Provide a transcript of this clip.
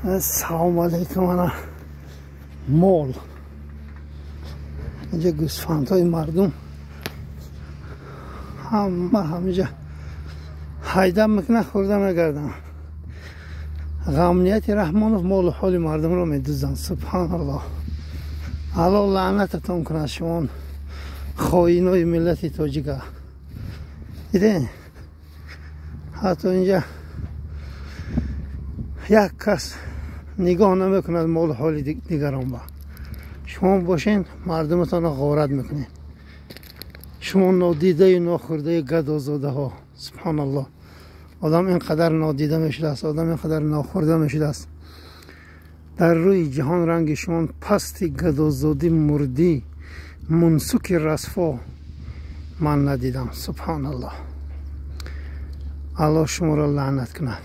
Салому алейкум. Ана мол, инҷа гӯсфандҳои мардум ҳама ҳаминҷа ҳайда мекунад, хӯрда мегарданд. Ғамнияти Раҳмонов молу ҳоли мардумро медузданд. Субҳаналлоҳ, Алло лаънататон кунад, шумон хоинои миллати тоҷика. Дидем, ҳатто инҷа як кас нигоҳ намекунад молу ҳоли дигарон ба. Шумо бошен, мардуматонро ғорат мекунед. Шумо нодидаю нохӯрдаи гадозодаҳо. Субҳаналлоҳ, одам ин қадар нодида мешудааст, одам ин қадар нохӯрда мешудааст. Дар рӯи ҷаҳон ранги шумон пасти гадозодӣ, мурдӣ, мунсуки расфо ман надидам. Субҳаналлоҳ, Аллоҳ шуморо лаънат кунад.